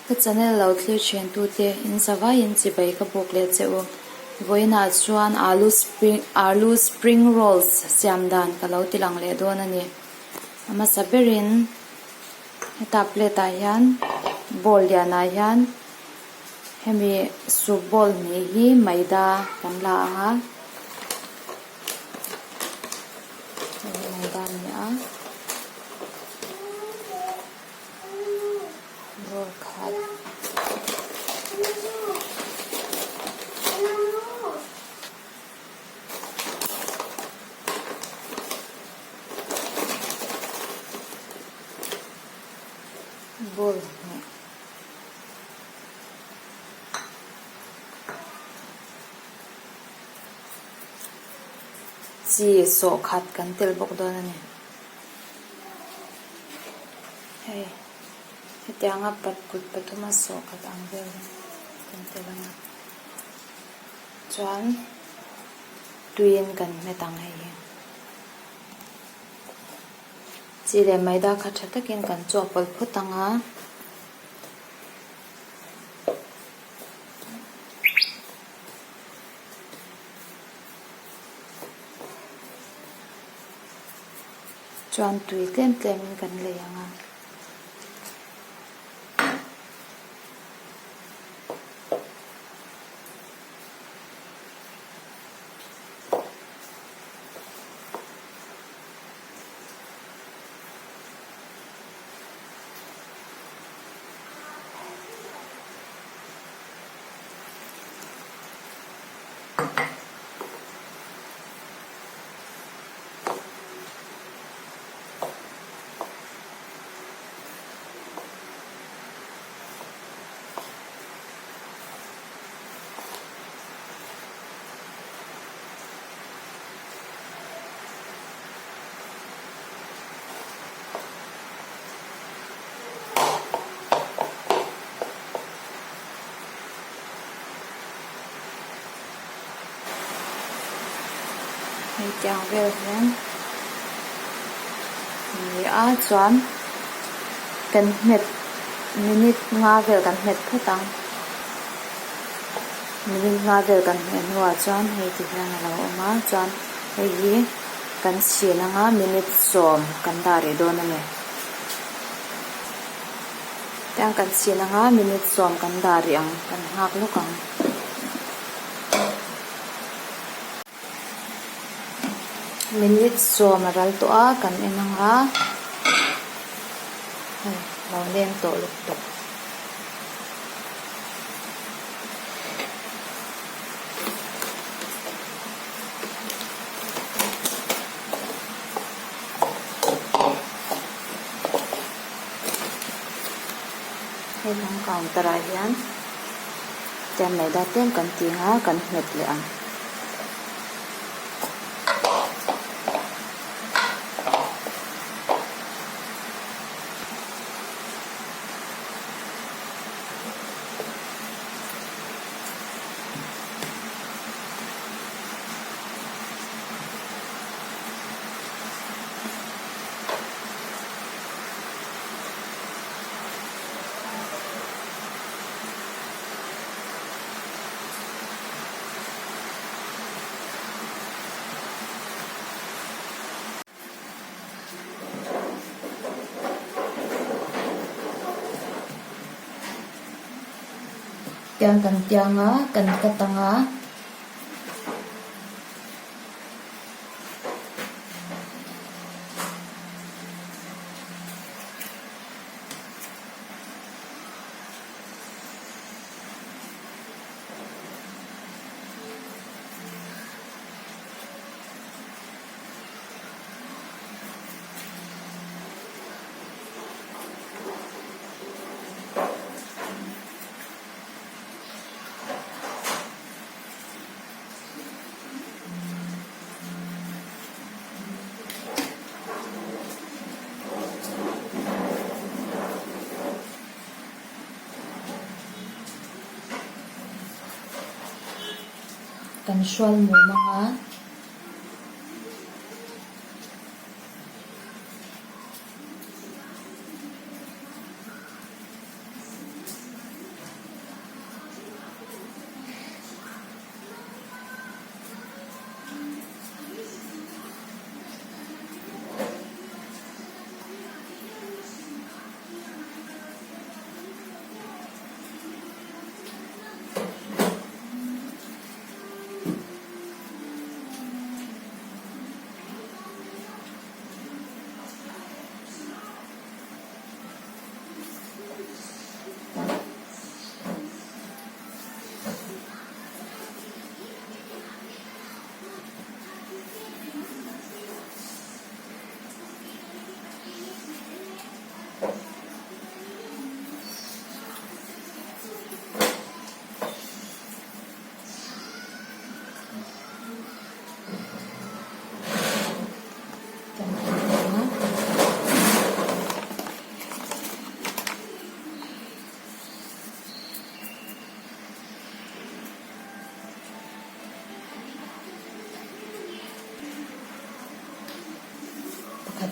Ka channel lo thlir thian tute in zavaiin chibai ka bawk leh che u. Vawiinah chuan alu spring alu spring rolls siam dan ka lo ti lang leh dawn a ni. A hmasa berin heta plate ah hian bowl lianah hian hemi soup bowl hnih hi maida kan la ang a. Hei hi maida a ni a. Bowl khat. Bowl hnih. Chi sawh khat kan tel bawk dawn a ni. Hei hetianga pat kut pathuma sawh khat ang vel hi kan tel ang a chuan tuiin kan hmet ang hei hi. Chi leh maida kha tha takin kan chawk pawlh phawt ang a. Chuan tui tlem tlem in kan lei ang a. Hei tiang vel hian a ni a chuan kan hmet minute nga vel kan hmet phawt ang minute nga vel kan hmeh hnuah chuan hei ti hian a lo awm a chuan hei hi kan chhin anga minute sawm kan dah rih dawn a ni tiang kan chhin anga minute sawm kan dah rih ang kan nghak lawk ang. Minute sawm a ral tawh a kan en ang a hei lo nem tawh lutuk. Hei kan counter ah hian tlem maida tlem kan ti ang a kan hmet leh ang. Tiang kan tiang a kan cut ang a. Kan hrual mum ang a.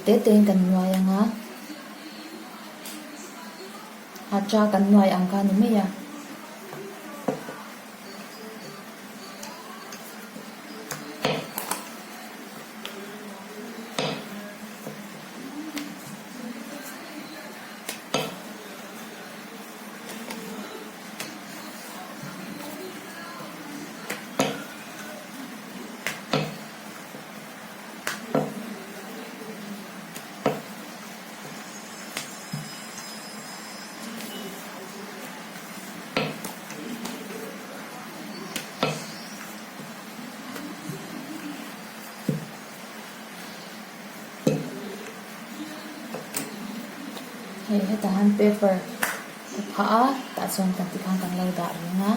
te te in kan nuai ang a, atta kan nuai ang kha a ni mai a. Hei hetah hian paper ka phah a tah chuan kan tikhan kan lo dah reng a.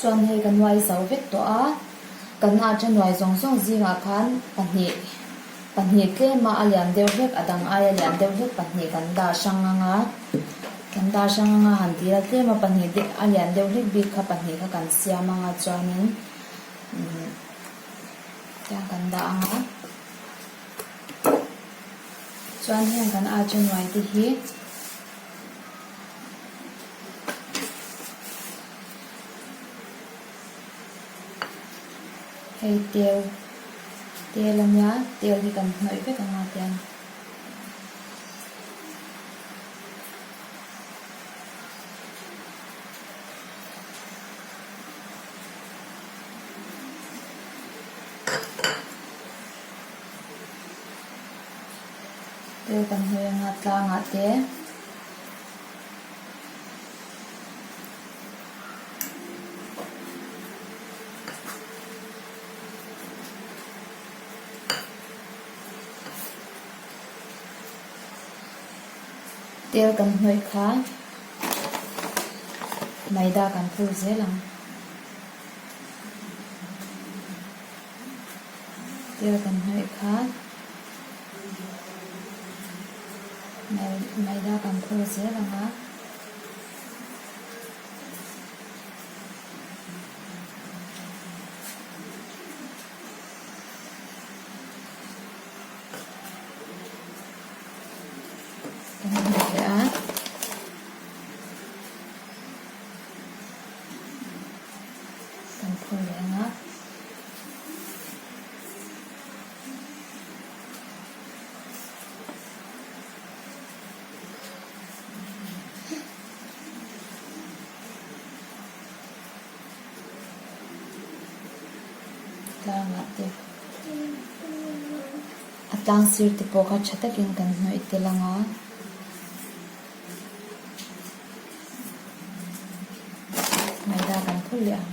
Chuan hei ka nuai zo vek tawh a, kan aṭha nuai zawng zawng zingah khan pahnih pahnih tlema a lian deuh hlek a dang aia lian deuh hlek pahnih kan dah hrang ang a, kan dah hrang ang a han tih a tlema pahnih a lian deuh hlek bik kha pahnih kha kan siam ang a chuanin umm tiang kan dah ang a chuan heng kan aṭha nuai te hi. Hei tel tel a nia tel hi kan hnawih vek ang a tiang. Tel kan hnawih ang a tlangah te. Tel kan hnawih kha maida kan phur zel ang. Tel kan hnawih kha. Maida kan phur zel ang a. Kan hmu leh a. Kan phur leh ang a. Tlangah te a tlang sir te pawh kha tha takin kan hnawih tel ang a. Maida kan phur leh ang.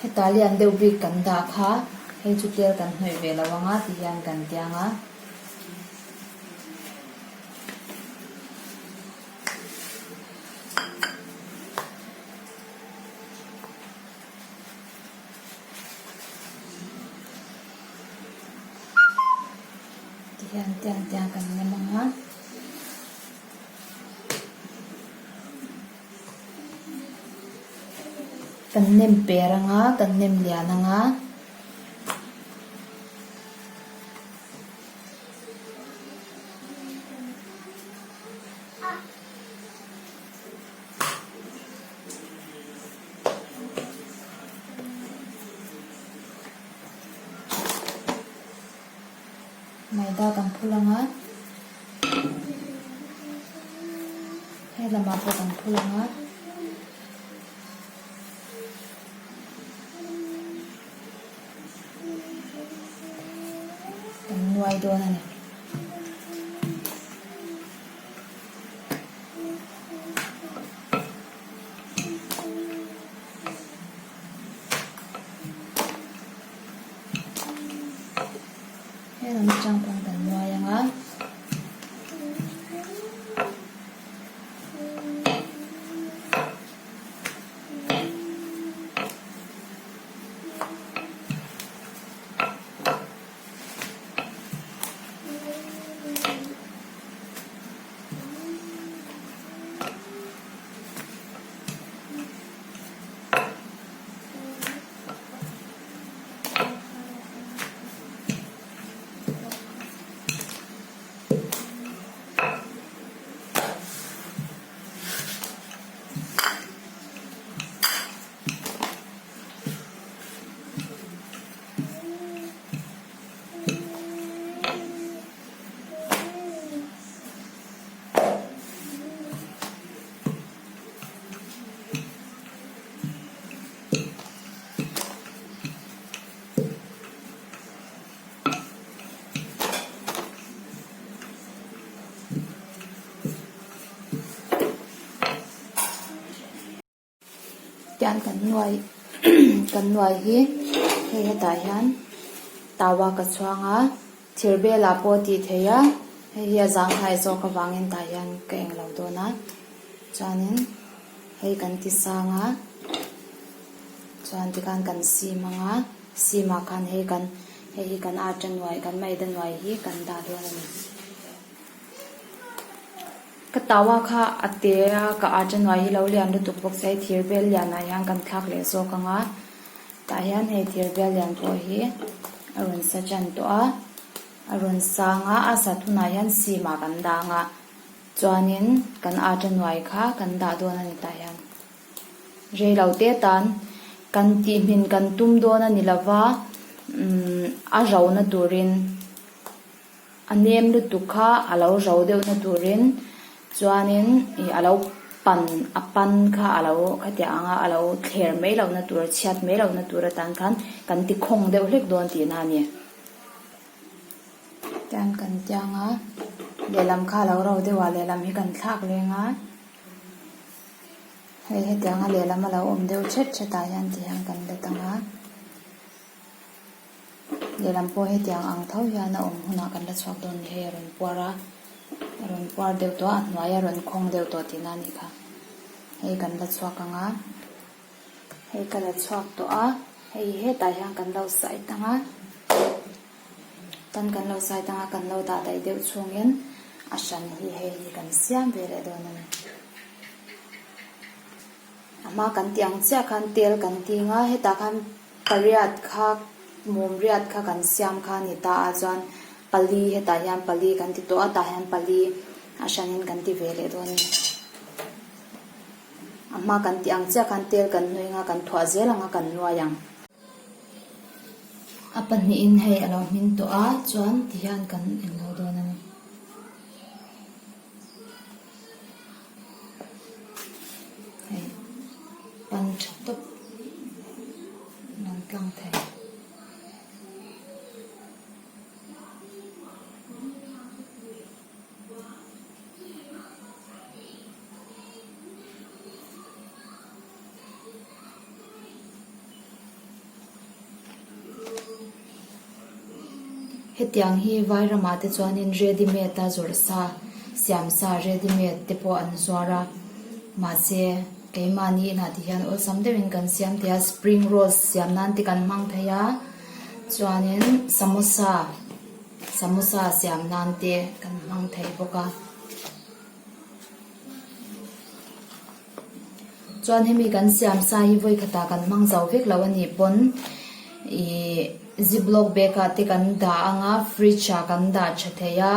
Heta lian deuh bik kan dah kha hei chu tel kan hnawih ve lo ang a ti hian kan tiang a. Ti hian tiang tiang kan nem ang a. Kan nem per ang a, kan nem lian ang a. Maida kan phul ang a, he lamah pawh kan phul ang a. Kan nuai dawn a ni. Chuan kan nuai ang a. Tian kan nuai kan nuai hi hei hetah hian tawa ka chhuang a thir belah pawh a tih theih a hei hi a zangkhai zawk avangin tah hian ka englo dawn a chuanin hei kan ti sang a chuan tikhan kan sim ang a sim ah khan hei kan hei hi kan atta nuai kan maida nuai hi kan dah dawn a ni. Ka tawa kha a te a ka atta nuai hi lo lian lutuk bawk se hei thir bel lian ah hian kan thlak leh zawk ang a tah hian hei thir bel lian pawh hi a rawn sa tan tawh a a rawn sang a a sat hunah hian sim ah kan dang a chuanin kan atta nuai kha kan dah dawn a ni tah hian. Rei lo te tan kan tih hmin kan tum dawn a ni lova umm a ro na turin a nem lutuk kha a lo ro deuh na turin chuanin ih a lo pan a pan kha a lo khatiang ang a a lo thler mai loh na tur chhiat mai loh na tur atan khan kan ti khawng deuh hlek dawn tihna a ni. Tian kan tiang a lehlam kha a lo ro deuh a lehlam hi kan thlak leng a. Hei hetianga lehlam a lo awm deuh thet thet ah hian ti hian kan let ang a lehlam pawh hetiang ang tho hian a awm hunah kan la chhuak dawn ni hei a rawn puar a a rawn puar deuh tawh a a hnuai a rawn khawng deuh tawh tihna a nih kha hei kan la chhuak ang a hei ka la chhuak tawh a hei hetah hian kan lo side ang a. Tan kan lo side anga kan lo dah daih deuh chhungin a hran hi hei hi kan siam ve leh dawn a ni. A hma kan tih ang chiah khan tel kan ting a, hetah khan pariat kha mum riat kha kan siam kha a ni ta a chuan pali hetah hian pali kan ti tawh a tah hian pali a hranin kan ti ve leh dawn a ni. A hma kan tih ang chiah khan tel kan hnawih anga kan thuah zel anga kan nuai ang. A pahnihin hei a lo hmin tawh a chuan ti hian kan englo dawn a ni. Hei pan tha tawp lang tlang thei. Hetiang hi vai ramah te chuanin ready made a zawrh sa siam sa ready made te pawh an zuar a mahse keimahni inah ti hian awlsam deuhin kan siam thei a spring rolls siam nan te kan hmang thei a chuanin samosa samosa siam nan te kan hmang thei bawk a. Chuan hemi kan siam sa hi vawi khatah kan hmang zo vek lo a nih pawn ihh ziplock bag ah te kan dah ang a fridge ah kan dah tha thei a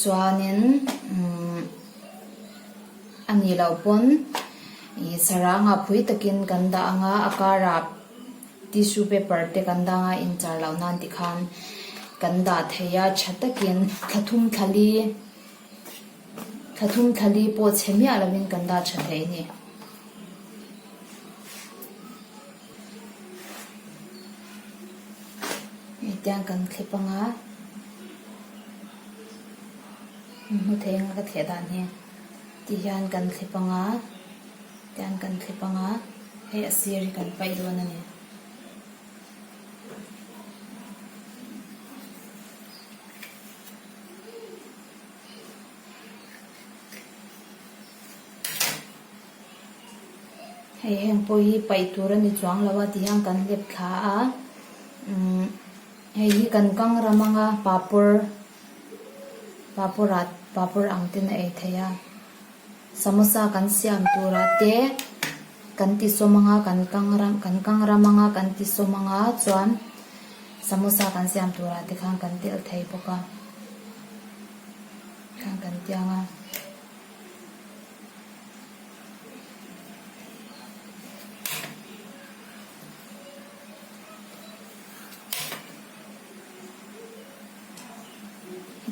chuanin umm a nih loh pawn ihh sarang ah phui takin kan dah ang a a karah tissue paper te kan dah ang a inchar loh nan tikhan kan dah thei a tha takin thla thum thla li. Thla thum thla li pawh chhe miah lovin kan dah tha thei a ni. Hetiang kan thlep ang a, hmu thei anga ka thleh dan hi ti hian kan thlep ang a, tiang kan thlep ang a, hei a sir hi kan paih dawn a ni. Hei heng pawh hi paih tur a ni chuang lo a ti hian kan hlep thla a umm hei hi kan kang ram anga papawr papawr ah papawr ang ten a ei theih a samosa kan siam tur ah te kan ti sawm anga kan kang ram kan kang ram anga kan ti sawm anga chuan samosa kan siam tur ah te khan kan telh thei bawk a khan kan tiang a.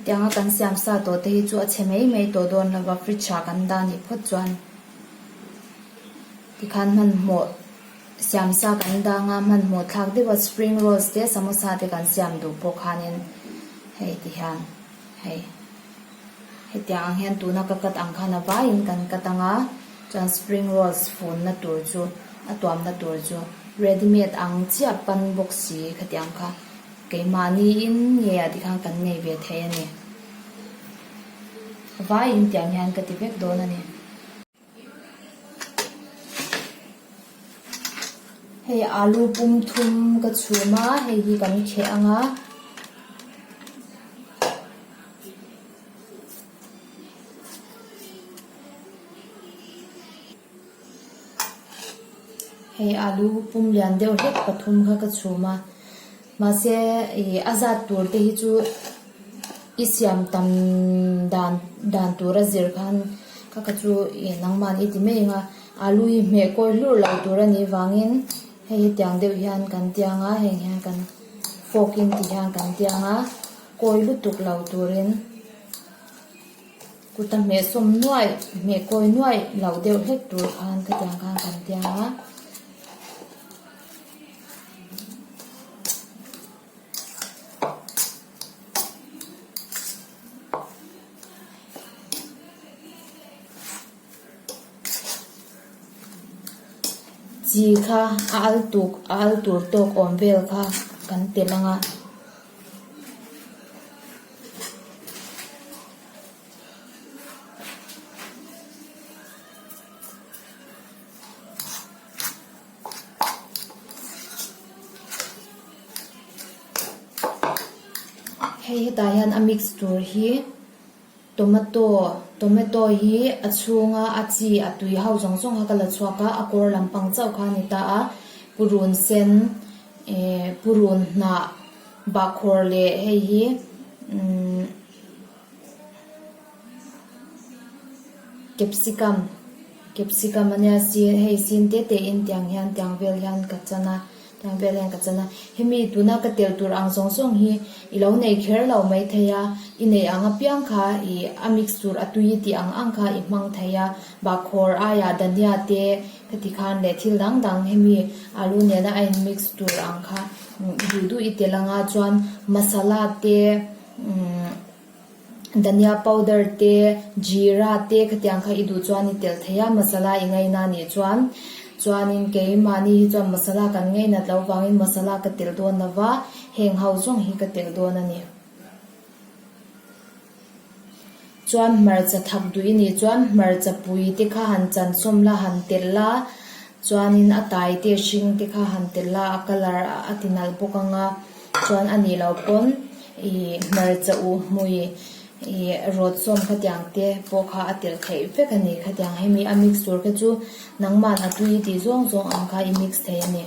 Hetianga kan siam sa tawh te hi chu a chhe mai mai tawh dawn lova fridge ah kan dah nih phawt chuan tikhan hmanhmawh siam sa kan dang a hmanhmawh thlak deuh a spring rolls te samosa te kan siam duh pawh khanin hei ti hian hei. Hetiang ang hian tuna ka cut ang khan a vaiin kan cut ang a, chuan spring rolls funna tur chu a tuamna tur chu ready made ang chiah pan bawk si khatiang kha keimahniin nge ah tikhan kan nei ve thei a ni. A vaiin tiang hian ka ti vek dawn a ni. Hei alu pum thum ka chhum a, hei hi kan kheh ang a. Hei alu pum lian deuh hlek pathum kha ka chhum a mahse ih a zat tur te hi chu i siam tam dan dan tur a zir khan kha kha chu ih nangman i ti mai ang a alu hi hmeh kawi hlur lo tur a nih vangin hei hetiang deuh hian kan tiang a heng hian kan fork in ti hian kan tiang a. Kawi lutuk lo turin kuta hmeh sawm nuaih, hmeh kawi nuaih lo deuh hlek tur khan khatiang khan kan tiang a. Chi kha a al tuk a al tur tawk awm vel kha kan telh ang a. Hei hetah hian a mix tur hi tomato tomato hi a chhunga a chi a tui ho zawng zawng kha ka la chhuak a a kawr lampang chauh kha a ni ta a purun sen Ehh purun hnah bahkhawr leh hei hi umm capsicum capsicum a nia sin hei sin te te in tiang hian tiang vel hian ka chan a tiang vel hian ka chan a hemi tuna ka tel tur ang zawng zawng hi i lo nei kher lo maithei a i neih ang apiang kha ih a mix tur a tui tih ang ang kha i hmang thei a bahkhawr aiah dhania te Heti khan leh thil dang dang hemi alu nena a in mix tur ang kha duh duh i tel anga chuan masala te umm dhania powder te jeera te khatiang kha i duh chuan i tel thei a masala i ngaina nih chuan chuanin keimahni hi chuan masala kan ngainat loh vangin masala ka tel dawn lova heng ho zawng hi ka tel dawn a ni. Chuan hmarcha thak duh i nih chuan hmarcha pui te kha han chan sawm la han telh la chuanin a tai te hring te kha han telh la a colour a ti nalh bawk ang a chuan a nih loh pawn ih hmarcha uh hmui ih rawt sawm khatiang te pawh kha a telh theih vek a ni khatiang hemi a mix tur kha chu nangman a tui tih zawng zawng ang kha i mix thei a ni.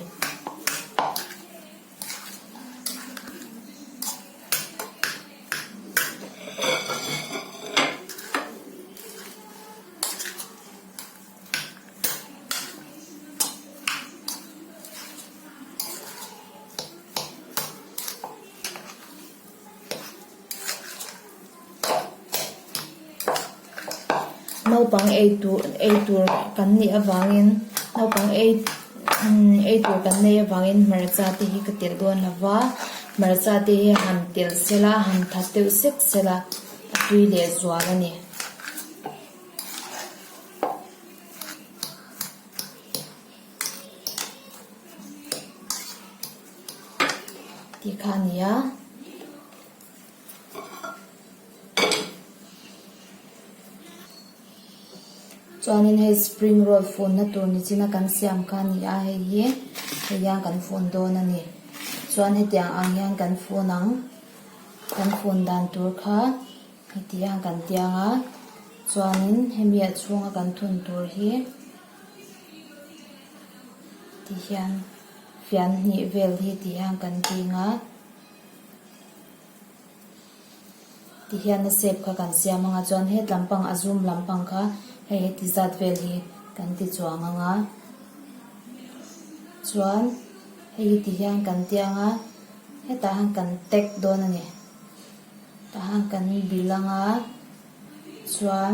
Naupang ei tur ei tur kan nih avangin naupang ei ei tur kan nei avangin hmarcha te hi ka telh dawn lo va hmarcha te hi han telh sela han that deuh sek sela a tui leh zual a ni. Tih kha a ni a. Chuanin hei spring roll funna tur nichina kan siam kha a ni a hei hi hei hian kan fun dawn a ni. Chuan hetiang ang hian kan fun ang kan fun dan tur kha heti hian kan tiang a chuanin hemi a chhunga kan thun tur hi ti hian fian hnih vel hi ti hian kan ding a. Ti hian a shape kha kan siam anga chuan het lampang a zoom lampang kha hei heti zat vel hi kan ti chuang anga chuan hei hi ti hian kan ti anga hetah hian kan tag dawn a ni tah hian kan bil anga chuan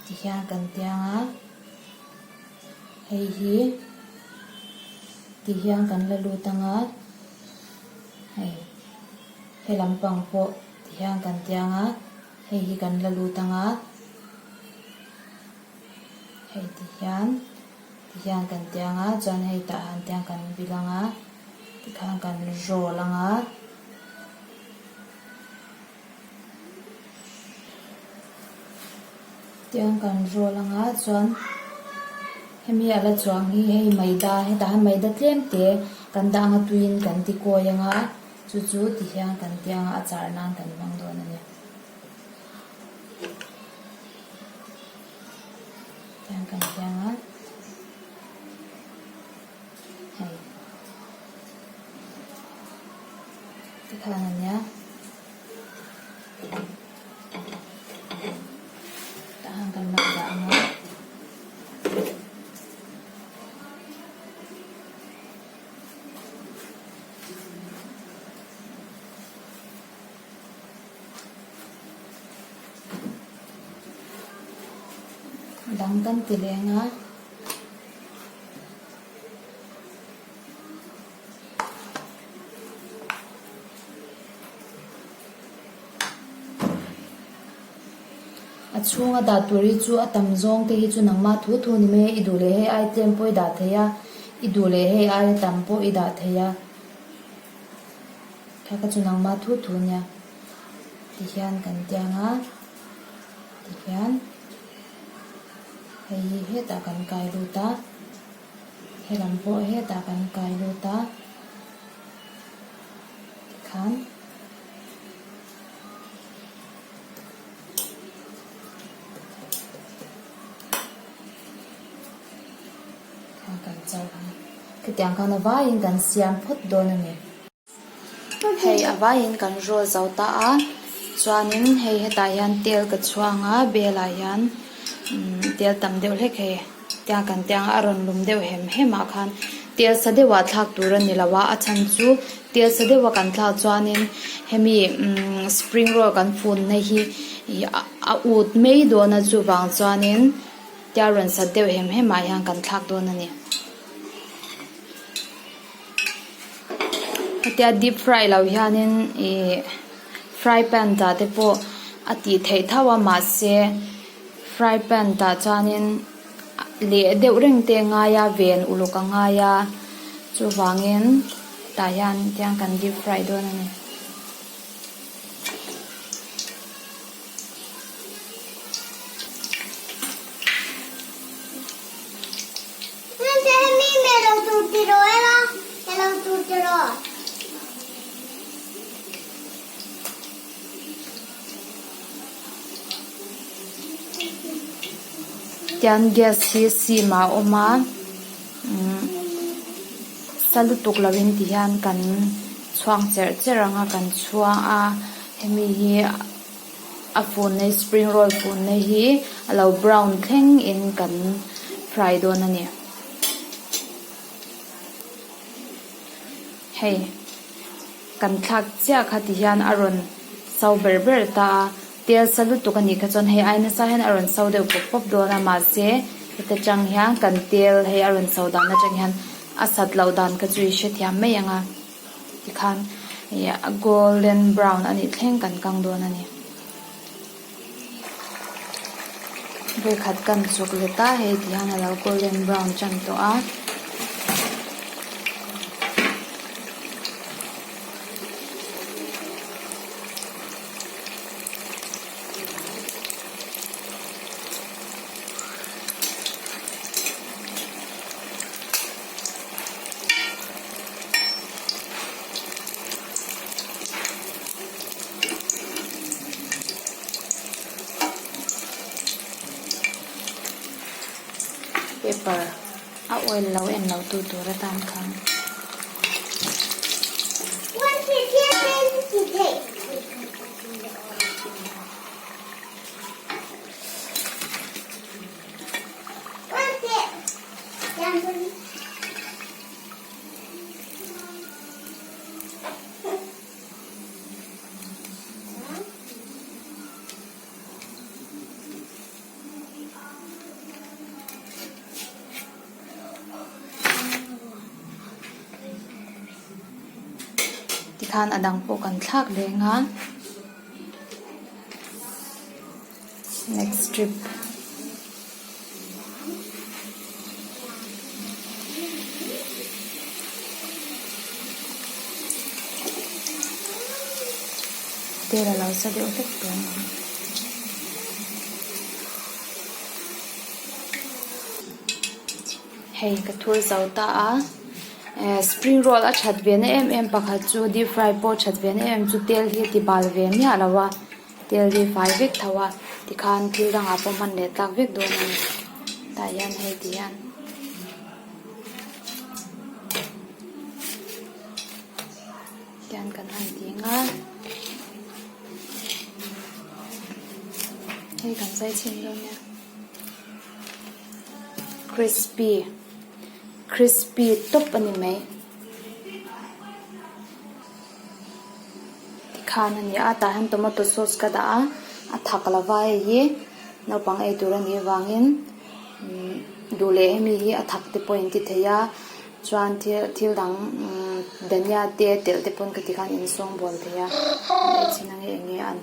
ti hian kan ti anga hei hi ti hian kan la lut anga. Hei he lampang pawh ti hian kan tiang a hei hi kan la lut ang a hei ti hian ti hian kan tiang a chuan hei tah han tiang kan vil ang a tikhan kan roll ang a. Tiang kan roll anga chuan hemi a la chuang hi hei maida hetah hian maida tlem te kan dah anga tuiin kan ti kawi anga chu chu ti hian kan ti anga a char nan kan hmang dawn a ni. Tiang kan ti anga hei tikhan a nia. Tah hian kan lo dah ang a. Dang kan ti leng a. A chhunga dah tur hi chu a tam zawng te hi chu nangmah thu thu ni mai a i duh leh hei ai tlem pawh i dah thei a i duh leh hei aia tam pawh i dah thei a kha kha chu nangmah thu thu nia tihian kan tiang a tihian hei hi hetah kan kai lut a. Helam pawh hetah kan kai lut a tikhan khan kan char ang khitiang khan a vaiin kan siam phawt dawn a ni. Hei a vaiin kan roll zo ta a chuanin hei hetah hian tel ka chhuang a bel ah hian umm tel tam deuh hlek hei tiang kan tiang a a rawn lum deuh hem hem ah khan tel sa deuh ah thlak tur a ni lo a a chhan chu tel sa deuh a kan thlak chuanin hemi umm spring roll kan fun na hi ih a ut mai dawn a chuvang chuanin tel rawn sat deuh hem hem ah hian kan thlak dawn a ni. Hetia deep fry loh hianin ih fry pan tah te pawh a tih theih tho a mahse fry pan tah chuanin leh deuh reng te a ngai a ven uluk a ngai a chuvangin tah hian tiang kan deep fry dawn a ni. Tian gas hi sim ah a awm a umm sa lutuk lo in ti hian kan chhuang cherh cherh ang a kan chhuang a hemi hi a fun na hi spring roll fun na hi a lo brown thleng in kan fry dawn a ni hei kan thlak chiah kha ti hian a rawn so ber ber ta a tel sa lutuk a nih kha chuan hei ai nasa hian a rawn so deuh pawp pawp dawn a mahse heta tang hian kan tel hei a rawn so dan atang hian a sat loh dan kha chu i hrethiam mai ang a. Tikhan ih a golden brown a nih thleng kan kang dawn a ni. Vawikhat kan chuk let a hei ti hian a lo golden brown tan tawh a. Paper a oil lo en lo tu tur atan khan. Tikhan a dang pawh kan thlak leng a next trip. Tel a lo sa deuh hlek tawh ang. Hei ka thur zo ta a eh spring roll a that ve na em em pakhat chu deep fry pawh a that ve na em em chu tel hi a ti bal ve miah lo a tel hi fai vek tho a tikhan thil dangah pawh hman leh tlak vek dawn a ni tah hian hei ti hian. Tian kan han ding a hei kan zai chhin dawn nia crispy crispy tawp a ni mai tikhan a ni a tah hian tomato sauce ka dah a a thak lova hei hi naupang ei tur a nih avangin umm duh leh hemi hi a thak te pawh in ti thei a. Chuan thil thil dang dhania te telh te pawn ka ti khan insawng bawl thei a an ei chin ang e eng nge an.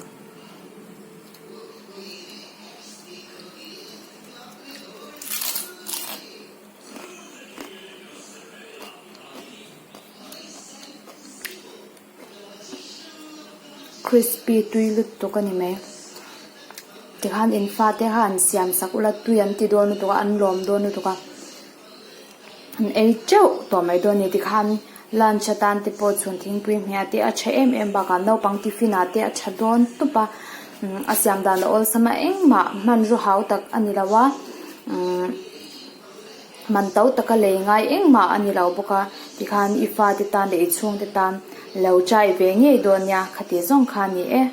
Crispy tui lutuk a ni mai tikhan in fate kha an siam sak ula tui an ti dawn lutuk a an lawm dawn lutuk a. An ei teuh tawh mai dawn a ni tikhan lunch atan te pawh chhun thingpui hmeh te a tha em em bakah naupang tiffin ah te a tha dawn tawp a umm a siam dan a awlsam a engmah hmanraw hau tak a ni lo a umm man to taka lei ngai engmah a ni lo bawk a tikhan i fate tan leh i chhungte tan lo chai ve ngei dawn nia khati zawng kha a ni e.